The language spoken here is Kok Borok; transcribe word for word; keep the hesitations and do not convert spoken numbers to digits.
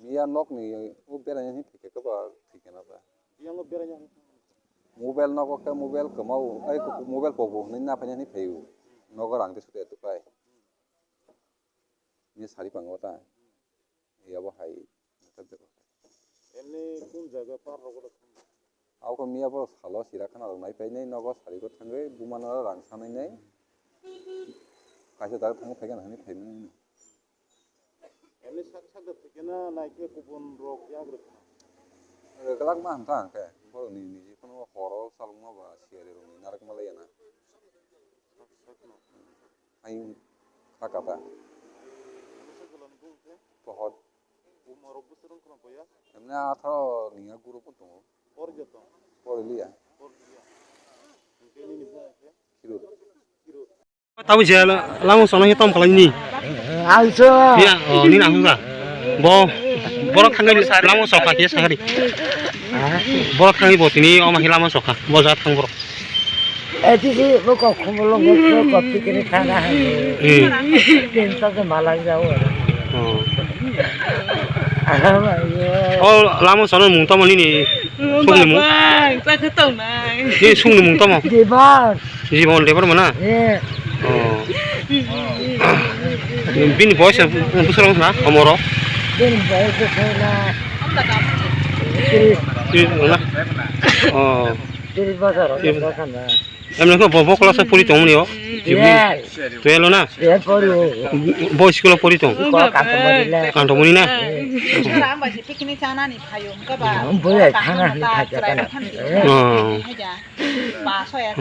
Miya nokni o beraina hwnwi thwikhe kwbang thwikhe na ba. Mobile nogo khe mobile kwmao, ai mobile pobo hwnwi naphaina hwnwi phaio. Nogo rang tei sotwi atupai. Miya sari pango ta. Yabo hai. Emni kun jaga par rogo da. Abo miya bo salo sira khana rok nai painai nogo sari bo thangwi bumano rang sanai nai. Kaisa jaga thangwi phaikha hwnwi phaimani. Emni sak sak da thwikhe na naikhe kubun rok yak rwkha. Rwglak ma hwnkha hwnkhe borokni niji phano horo chalokma ba siyari rokni narwkma laiya na. Sak sak no. Ayung kha kata. Emni sak golan bung khe? Pohor. Umar rok bwswk rwng khna boya? Emni atharo ni ya guru pun tongo. Por joto. Por liya. Por liya. Hwnkhe nini bung khe? Khirut. Khirut. Tabuk je lama sana hitam kalai ni. Ang so. Ya, oh, ni na hungga. Bo, borok thangwi lama sokha khe sakari. Borok thangwi bo tini o mahi lama sokha. Bo ja thang borok. Eti si bo kok khumulung ko ko pikini thana hai. Hmm. Tin sa se malang jao. Oh. Ayo. Oh, lama sana mung tamo nini. Sungni mung. Bang, ta khe tong nai. Ni sungni mung tamo. Di bang. Jibon lebar mana? Eh. Oh. Bini boyos bwswk wngkha na omoro? Bini boyos wngkha na tris. Tris wngkha na? Oh. Tris bosor wngkha na. Emne ko bo, bo class puri tongmani o? Yes. Twelve na? Twelve pori o. Bo school puri tong? Ko kantomani le. Kantomani na? Eh. Sara amba si picnic chanani phayo, wngkha ba? Bo ya thana ni phaja kana. Oh. Paso ya.